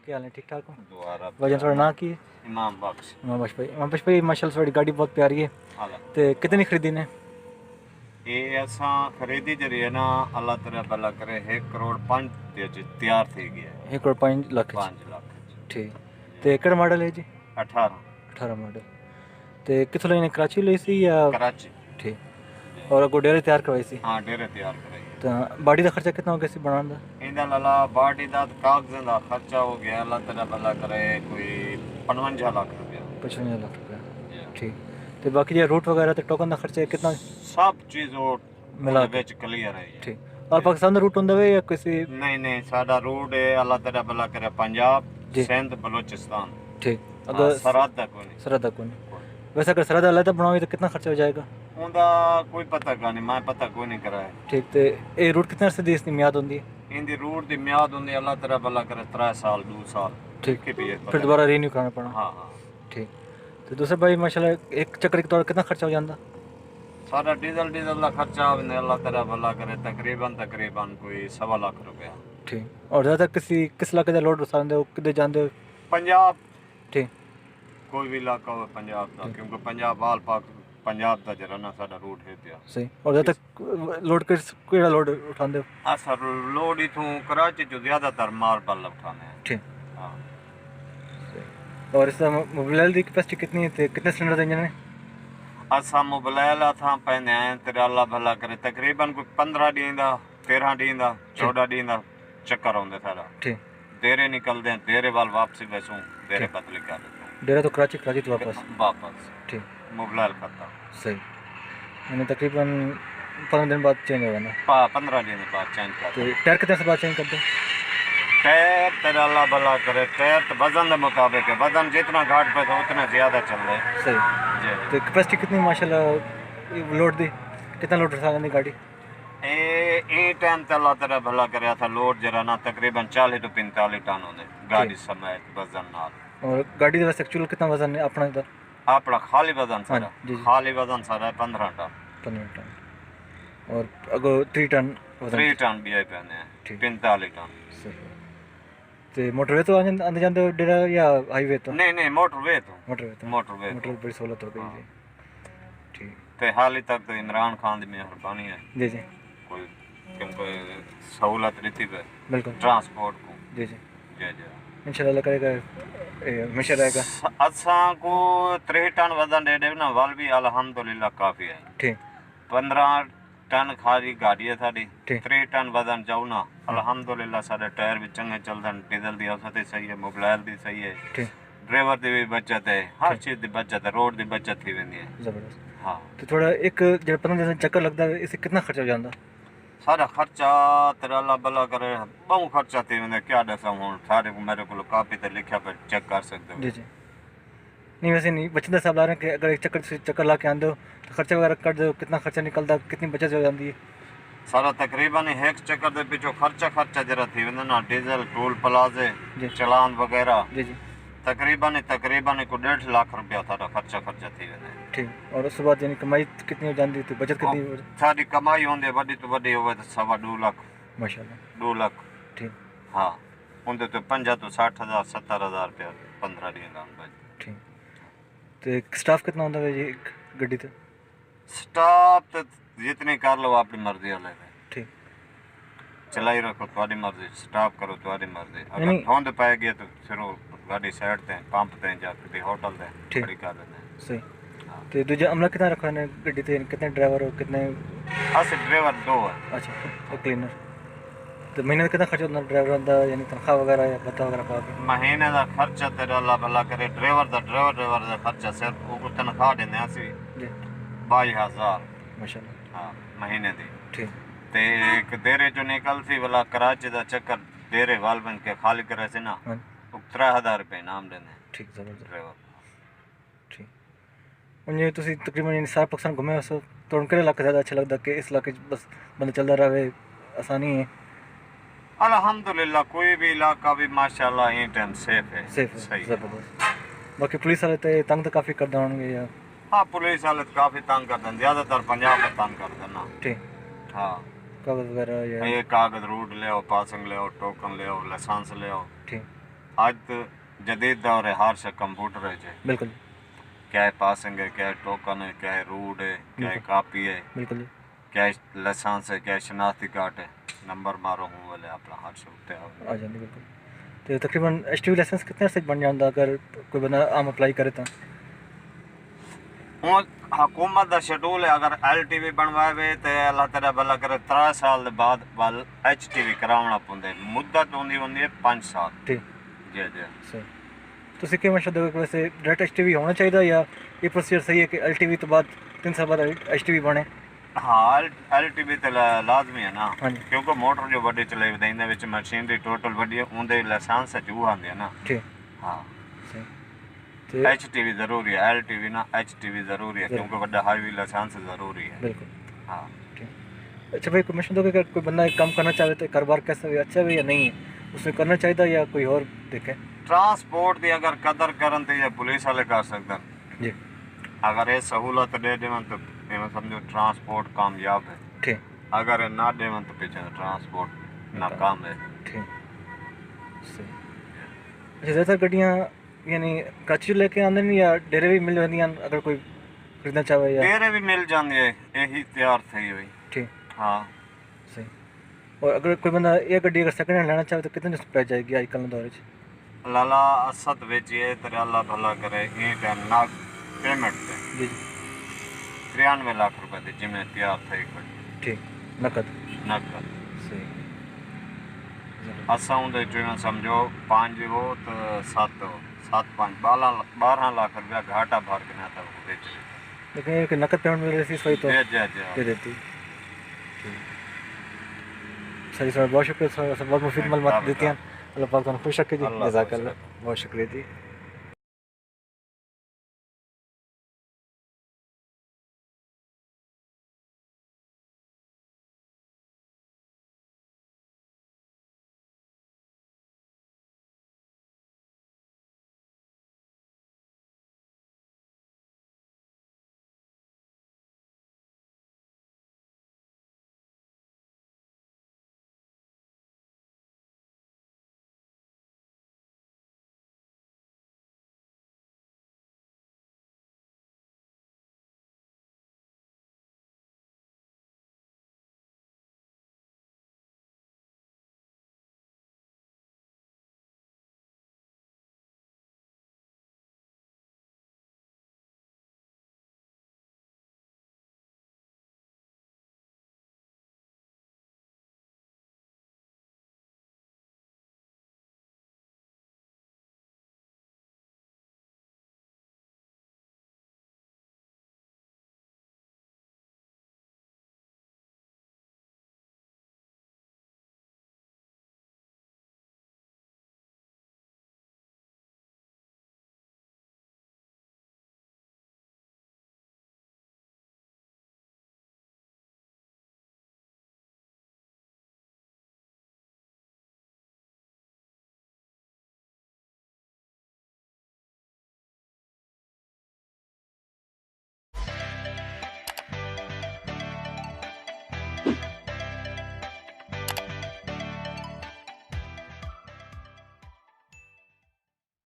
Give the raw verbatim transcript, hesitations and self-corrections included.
کیا حال ہے؟ ٹھیک ٹھاک ہو؟ دعا رب بھائی جان، تھوڑا نام کی ہے؟ امام بخش۔ امام بخش بھائی، امام بخش بھائی، ماشاءاللہ تھوڑی گاڑی بہت پیاری ہے۔ ہاں۔ تے کتنی خریدی نے؟ یہ اساں خریدی جڑی ہے نا، اللہ تعالیٰ بھلا کرے، ایک کروڑ پنج دے وچ تیار تھی گئی ہے۔ ایک کروڑ پنج لاکھ وچ؟ پنج لاکھ وچ۔ ٹھیک۔ تے کیڑا ماڈل ہے جی؟ اٹھارہ۔ اٹھارہ ماڈل۔ تے کتھوں لئی نے، کراچی لئی سی یا؟ کراچی۔ ٹھیک۔ اور اگوں ڈیرے تیار کروائی سی؟ ہاں، ڈیرے تیار کرائی۔ تاں باڈی دا خرچہ کتنا ہو گیا سی بنان دا؟ ایندا لالا باڈی دا تے کاغذاں دا خرچہ ہو گیا، اللہ تعالیٰ بھلا کرے، کوئی پنجونجاہ لاکھ روپیہ۔ پنجونجاہ لاکھ روپیہ۔ جی۔ ٹھیک۔ تے باقی جے روٹ وغیرہ تے ٹوکن دا خرچہ ہے کتنا؟ سب چیز او ملا دے کے۔ وچ کلیئر ہے۔ ٹھیک۔ اور پاکستان دا روٹ ہوندا وے یا کسی؟ نہیں، نہیں، ساڈا روٹ ہے، اللہ تعالیٰ بھلا کرے، پنجاب، جی۔ سندھ، بلوچستان۔ ٹھیک۔ ہاں، اگر سرحد دا کوئی نہیں۔ سرحد دا کوئی نہیں۔ ویسے اگر سرحد علیحدہ بناوی تو کتنا خرچہ ہو جائے گا؟ اوندا کوئی پتہ کائنی، میں پتہ کوئی نہیں کرایا۔ ٹھیک، تے اے روٹ کتنے عرصے دی اس دی میعاد ہوندی ہے؟ ایندی روٹ دی میعاد ہوندی، اللہ تعالیٰ بھلا کرے، ترے سال، ڈو سال۔ ٹھیک۔ لکھی پئی ہے، پتہ پھر دوبارہ نہیں۔ رینیو کرانا پڑنا۔ ہاں، ہاں۔ ٹھیک۔ تے دوسرے بھائی، ماشاءاللہ، ایک چکر ایک توڑا کتنا خرچہ ہو جاندا؟ سارا ڈیزل، ڈیزل دا خرچہ آ ویندے، اللہ تعالیٰ بھلا کرے، تقریباً، تقریباً کوئی سوا لاکھ روپیہ۔ ٹھیک۔ اور زیادہ تر کسی، کس علاقے دا لوڈ اٹھاندے ہو، کدھر جاندے ہو؟ پنجاب۔ ٹھیک۔ کوئی بھی علاقہ ہو پنجاب دا، ٹھیک۔ کیونکہ پنجاب آل پاک، پنجاب دا جڑا نا ساڈا روٹ ہے پیا۔ صحیح۔ اور زیادہ تر لوڈ کس، کیڑا لوڈ اٹھاندے ہو؟ اساں لوڈ اتھوں کراچی چوں زیادہ تر ماربل اٹھانے ہیں۔ ٹھیک۔ ہاں۔ اور اس دا موبلائل دی کیپیسٹی کتنی ہے تے کتنے سلنڈر دا انجن ہے؟ اساں موبلائل اتھاں پیندے ہیں، تیرا اللہ بھلا کرے، تقریباً کوئی پندرہ ڈینہہ دا، تیرہ ڈینہہ دا، ٹھیک۔ چوڈہ ڈینہہ دا چکر ہوندے سارا۔ ٹھیک۔ دیرے نکلدے ہیں، دیرے وال واپسی ویسوں، دیرے ٹھیک۔ بدلی کر ݙیسوں۔ ڈیرہ تو کراچی، کراچی تو واپس؟ واپس۔ ٹھیک۔ موبلائل ختم۔ صحیح۔ یعنی تقریباً پندرہ دن بعد چینج ہوگا نا؟ پا-، پندرہ دن بعد چینج کر تے ݙیسوں۔ ٹائر کتنے سے بعد چینج کر دو؟ ٹائر تیرا اللہ بھلا کرے، ٹائر تو وزن دے مطابق ہے، وزن جتنا گھٹ پے تو اتنا زیادہ چل رہے۔ صحیح۔ جی، جی۔ تے کیپیسٹی کتنی ماشاءاللہ لوڈ دی؟ کتنا لوڈ اٹھا لیندی گاڑی؟ اے، اے ٹائم تے اللہ تیرا بھلا کریا تھا، لوڈ جرا نا تقریباً چالیس تو پینتالیس ٹن ہوندے، گاڑی ٹھیک۔ سمیت وزن نال۔ اور گاڑی دے واسطے ایکچوئل کتنا وزن ہے اپنا دا؟ اپنا خالی وزن ہاں سارا؟ جی، جی۔ خالی وزن سارا ہے پندرہ ٹن۔ پندرہ ٹن۔ اور اگو تری ٹن وزن؟ تری ٹن بھی آئی پہنے ہیں، ٹھیک۔ پینتالیس ٹن۔ صحیح۔ تے موٹر وے تو آندے، آندے جاندے ہو ڈیرہ یا ہائی وے تو؟ نہیں، نہیں، موٹر وے تو۔ موٹر وے تو۔ موٹر وے موٹر تو۔ بڑی سہولت ہو گئی ہاں۔ جی۔ ٹھیک۔ تے حالی تک تو عمران خان دی مہربانی ہے۔ جی، جی۔ کوئی، کیونکہ سہولت ݙتی پئے بالکل۔ ٹرانسپورٹ کو۔ جی، جی۔ جی، جی۔ انشاءاللہ اللہ کرے گا، اے ہمیشہ رہے گا۔ س-، اساں کو تریہہ ٹن وزن ݙے ݙے نا، ول بھی الحمدللہ کافی ہے۔ ٹھیک۔ پندرہ ٹن خالی گاڑی ہے ساݙی، ٹھیک۔ تریہہ ٹن وزن چاؤ نا، ہاں۔ الحمدللہ ساݙے ٹائر بھی چنڳے چلدن، ڈیزل دی اوسط ہی صحیح ہے، موبلائل دی صحیح ہے، ٹھیک۔ ڈرائیور دی بھی بچت ہے، ہر ٹھیک۔ چیز دی بچت ہے، روڈ دی بچت تھی ویندی ہے۔ زبردست۔ ہاں۔ تے تھوڑا ایک جیڑھا پندرہ دن چکر لڳدا ہے، اس کتنا خرچہ ہو جاندا؟ سارا خرچہ تیرا اللہ بھلا کرے، ٻہوں خرچہ تھی ویندے، کیا ݙساں ہݨ، سارے کو میرے کول کاپی تے لکھیا پئے، چیک کر سڳدے ہو۔ جی، جی۔ نہیں، ویسے نہیں، بچت دا حساب لا رہے ہیں کہ اگر ایک چکر، تسی چکر لا کے آندے ہو، تو خرچہ وغیرہ کٹ دے ہو، کتنا خرچہ نکلدا، کتنی بچت ہو جاندی ہے؟ سارا تقریباً ہک چکر دے پچھوں خرچہ، خرچہ جیڑھا تھی ویندا نا، ڈیزل، ٹول پلازے، جی۔ چلان وغیرہ، جی، جی۔ تقریباً، تقریباً کوئی ݙیڈھ لاکھ روپیہ ساݙا خرچہ، خرچہ تھی ویندا ہے۔ ٹھیک۔ اور اس بعد یعنی کمائی کتنی ہو جاندی تے بچت کتنی ہو؟ ساݙی کمائی ہوندی ہے، وݙی توں وݙی ہووے تے سوا ݙو لاکھ۔ ماشاءاللہ۔ ݙو لاکھ۔ ٹھیک۔ ہاں۔ اوندے تے پنجاہ توں سٹھ ہزار، ستر ہزار روپیہ پندرہ ݙینہہ دا بچدا۔ ٹھیک۔ تے سٹاف کتنا ہوندا ہے جی ہک گڈی تے؟ سٹاف تے جتنی کر لو اپݨی مرضی والے تے۔ ٹھیک۔ چلائی رکھو تہاݙی مرضی، سٹاف کرو تہاݙی مرضی۔ اگر یعنی دھند پئے ڳئی تے پھر او گاݙی سائیڈ تے، پمپ تے یا کسی ہوٹل تے ٹھیک۔ کھڑی کر ݙیندے ہیں۔ صحیح۔ ہاں۔ تے دوجا عملہ کتنا رکھو نے گڈی تے؟ کتنے ڈرائیور ہو، کتنے؟ اساں ڈرائیور ݙو ہیں۔ اچھا، ایک کلینر۔ تے مہینے دا کتنا خرچہ ہوندا ڈرائیور دا، یعنی تنخواہ وغیرہ یا بھتہ وغیرہ پا کے؟ مہینے دا خرچہ تیرا اللہ بھلا کرے، ڈرائیور دا، ڈرائیور، ڈرائیور دا خرچہ صرف اوکوں تنخواہ ݙیندے ہیں اسی جی۔ ٻائی ہزار۔ ماشاءاللہ۔ ہاں، مہینے دی۔ ٹھیک۔ تے ہک دیرے جو نکل سی ولا کراچی دا چکر، دیرے ول ونڄ کے خالی کرے سی نا، ہاں۔ او ترے ہزار روپے انعام ݙیندے ہیں ٹھیک، زبردست۔ ڈرائیور۔ ٹھیک۔ ہݨ جیویں تسی تقریباً یعنی سارا پاکستان گھمے ہوسو، تہاݙے کیڑھا علاقہ زیادہ اچھا لڳدا کہ اس علاقے وچ بس بندہ چلدا رہے، آسانی ہے؟ الحمدللہ، کوئی بھی علاقہ بھی ماشاءاللہ ایں ٹائم سیف ہے۔ سیف ہے، صحیح ہے۔ زبردست۔ باقی پولیس والے تے تنگ تو کافی کردے ہوݨ گے یا؟ ہاں، پولیس والے تو کافی تنگ کردے ہیں، زیادہ تر پنجاب تے تنگ کردے نا۔ ٹھیک۔ ہاں۔ کاغذ وغیرہ یا؟ یہ کاغذ، روڈ لیاؤ، پاسنگ لیاؤ، ٹوکن لیاؤ، لائسنس لیاؤ۔ ٹھیک۔ اڄ تاں جدید دور ہے، ہر شے کمپیوٹر اچ ہے۔ بالکل۔ کیا ہے پاسنگ ہے، کیا ہے ٹوکن ہے، کیا ہے روٹ ہے، کیا ہے بالکل۔ کاپی ہے، بالکل جی۔ کیا ہے لائسنس ہے، کیا ہے شناختی کارڈ ہے، نمبر مارو ہوں والے اپنا ہر شے اتے آ ویندے۔ آ جاندے بالکل۔ تے تقریباً ایچ ٹی وی لائسنس کتنے عرصے بݨ جاندا اگر کوئی بندہ عام اپلائی کرے تاں؟ ہوں حکومت دا شیڈول ہے، اگر ایل ٹی وی بݨوائے وے تے اللہ تیݙا بھلا کرے، ترے سال دے بعد ول ایچ ٹی وی کراوݨا پوندے۔ مدت ہوندی ہوندی ہے پنج سال۔ ٹھیک۔ جی، جی۔ صحیح۔ تسی کیا مشورہ ݙیوے کہ ویسے ڈائریکٹ ایچ ٹی وی ہونا چاہیدا یا یہ پروسیجر صحیح ہے کہ ایل ٹی وی تو بعد تین سال بعد ایچ ٹی وی بݨے؟ ہاں، ایل، ایل ٹی وی تے لا-، لازمی ہے نا، ہاں جی۔ کیونکہ موٹر جو وݙی چلائی ودے، ایندے وچ مشینری ٹوٹل وݙی ہے، اوندے لائسنس اچ وہ آندے ہے نا۔ ٹھیک۔ ہاں۔ صحیح۔ تے ایچ ٹی وی ضروری ہے، ایل ٹی وی نا، ایچ ٹی وی ضروری ہے، ضروری۔ کیونکہ وݙا ہائی وے لائسنس ضروری ہے۔ بالکل۔ ہاں۔ ٹھیک۔ اچھا بھائی، کوئی مشورہ ݙیوے کہ کوئی بندہ ایک کام کرنا چاہے تو کاروبار کیسا ہوئے، اچھا ہوئے یا نہیں ہے، اس نے کرنا چاہیے یا کوئی اور دیکھے؟ ٹرانسپورٹ دی اگر قدر کرن تے یہ پولیس والے کر سڳدن۔ جی۔ اگر یہ سہولت ݙے ݙیون تو ایویں سمجھو ٹرانسپورٹ کامیاب ہے۔ ٹھیک۔ اگر یہ نہ ݙیون تو پچھے ٹرانسپورٹ ناکام ہے۔ ٹھیک۔ صحیح۔ اچھا، زیادہ تر گڈیاں یعنی کراچی لے کے آندے نے یا ڈیرے بھی مل ویندیاں اگر کوئی خریدنا چاہے یا؟ ڈیرے بھی مل جاندے ہیں، یہی تیار تھئی ہوئی۔ ٹھیک۔ ہاں۔ صحیح۔ اور اگر کوئی بندہ یہ گڈی اگر سیکنڈ ہینڈ لینا چاہے تو کتنے پی جائے گی آج کل دور وچ؟ لالا اسد وچ یہ تیرے اللہ بھلا کرے، ایں ٹائم ناگ پیمنٹ تے جی، جی۔ ترانوے لاکھ روپے دی جمع تیار تھئی کھڑی۔ ٹھیک، نقد؟ نقد۔ صحیح۔ اساں اوندے چوں سمجھو پنج ہو تے ست ہو، ست پنج، ٻارہاں، ٻارہاں لاکھ روپیہ گھاٹا بھر کے نہ تھا بیچ ݙتا۔ لیکن یہ کہ نقد پیمنٹ مل رہی سی، سوئی تو جی، جی، جی۔ دے دیتی۔ ٹھیک۔ سر، سر، بہت شکریہ سر، سر، بہت مفید معلومات دیتی ہیں۔ اللہ پاک تمہیں خوش رکھے جی۔ اللہ جزاک خوش اللہ۔ رکھے۔ بہت شکریہ جی۔